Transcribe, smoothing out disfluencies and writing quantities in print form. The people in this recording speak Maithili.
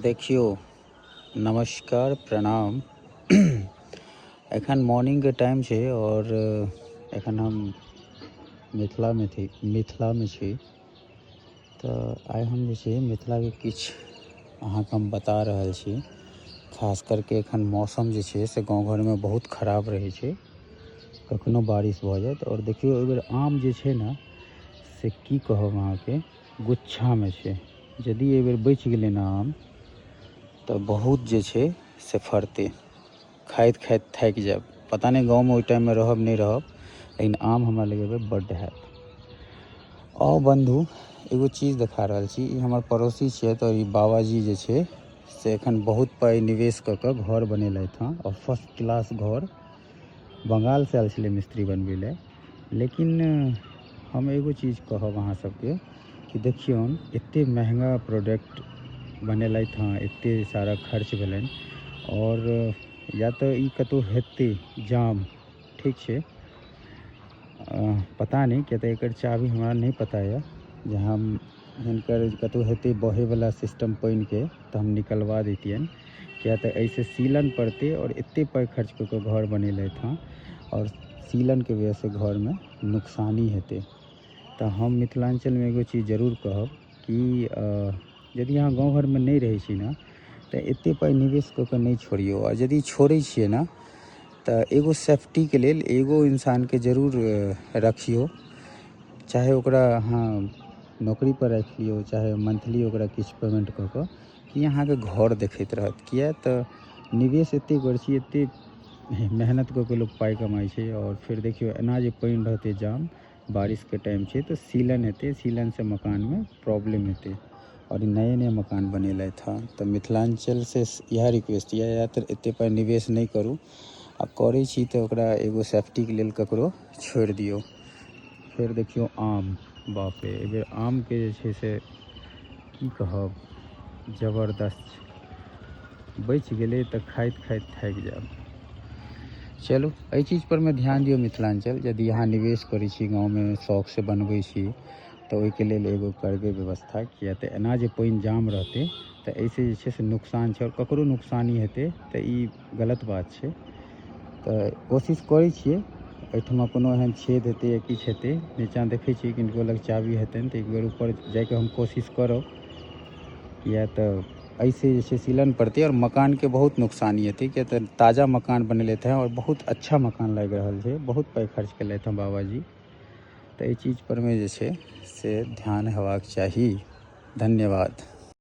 देखियौ, नमस्कार, प्रणाम। एखन मॉर्निंगके टाइम छै आओर एखन हम मिथिलामे थी, मिथिलामे छी। तऽ आइ हम जे छै मिथिलाके किछु अहाँके हम बता रहल छी। खास करके एखन मौसम जे छै से गाँव घरमे बहुत खराब रहै छै, कखनो बारिश भऽ जायत। आओर देखियौ, एहिबेर आम जे छै ने से की कहब अहाँके, गुच्छामे छै। यदि एहिबेर बचि गेलै ने आम तऽ बहुत जे छै से फड़तै, खाइत खाइत थाकि जायब। पता नहि गाँवमे ओहि टाइममे रहब नहि रहब, लेकिन आम हमरा लगै बड्ड हैत। आउ बन्धु, एगो चीज देखा रहल छी। ई हमर पड़ोसी छियै। तऽ ई बाबाजी जे छै से एखन बहुत पाइ निवेश कऽ कऽ घर बनेलथि हँ आओर फर्स्ट क्लास घर। बंगालसँ आयल छलै मिस्त्री बनबै लए। लेकिन हम एगो चीज कहब अहाँ सबके कि देखियौन, एते महंगा प्रोडक्ट बनेलथि हँ, एते सारा खर्च भेलनि। आओर या तऽ ई कतहु हेतै जाम, ठीक छै, पता नहि, किया तऽ एकर चाभी हमरा नहि पता यऽ जे हम हिनकर कतहु हेतै बहैवला सिस्टम पानिके तऽ हम निकलवा दैतियनि। किया तऽ एहिसँ सीलन पड़तै आओर एते पाइ खर्च कऽ कऽ घर बनेलथि हँ आओर सीलनके वजहसँ घरमे नुकसानी हेतै। तऽ हम मिथिलाञ्चलमे एगो चीज जरूर कहब कि यदि अहाँ गाँव घरमे नहि रहै छी ने तऽ एते पाइ निवेश कऽ कऽ नहि छोड़ियौ। आ यदि छोड़ै छियै ने तऽ एगो सेफ्टीके लेल एगो इंसानके जरूर रखियौ, चाहे ओकरा अहाँ नौकरी पर राखि लियौ, चाहे मंथली ओकरा किछु पेमेंट कऽ कऽ कि अहाँके घर देखैत रहत। किया तऽ निवेश एते करै छी, एते मेहनत कऽ कऽ लोक पाइ कमाइ छै आओर फेर देखियौ एना जे पानि रहतै जाम, बारिशके टाइम छै, तऽ सीलन हेतै, सीलनसँ मकानमे प्रॉब्लम हेतै। आओर ई नये नये मकान बनेलथि हँ। तऽ मिथिलाञ्चलसँ इएह रिक्वेस्ट यऽ, या तऽ एते पाइ निवेश नहि करू, आ करै छी तऽ ओकरा एगो सेफ्टीके लेल ककरो छोड़ि दियौ। फेर देखियौ आम, बाप रे, एहिबेर आमके जे छै से की कहब, जबरदस्त छै। बचि गेलै तऽ खाइत खाइत थाकि जायब। चलू, एहि चीज पर मे ध्यान दियौ मिथिलाञ्चल। यदि अहाँ निवेश करै छी, गाँवमे शौकसँ बनबै छी, तऽ ओहिके लेल एगो करबै व्यवस्था। किया तऽ एना जे पानि जाम रहतै तऽ एहिसँ जे छै से नुकसान छै आओर ककरो नुकसानी हेतै तऽ ई गलत बात छै। तऽ कोशिश करै छियै, एहिठमा कोनो एहन छेद हेतै या किछु हेतै, नीचाँ देखै छियै, किनको लग चाभी हेतनि तऽ एक बेर ऊपर जाइके हम कोशिश करब। किया तऽ एहिसँ जे छै सीलन पड़तै आओर मकानके बहुत नुकसानी हेतै। किया तऽ ताजा मकान बनेलथि हँ आओर बहुत अच्छा मकान लागि रहल छै, बहुत पाइ खर्च केलथि हँ बाबाजी। तऽ एहि चीज परमे जे छै से ध्यान हेबाक चाही। धन्यवाद।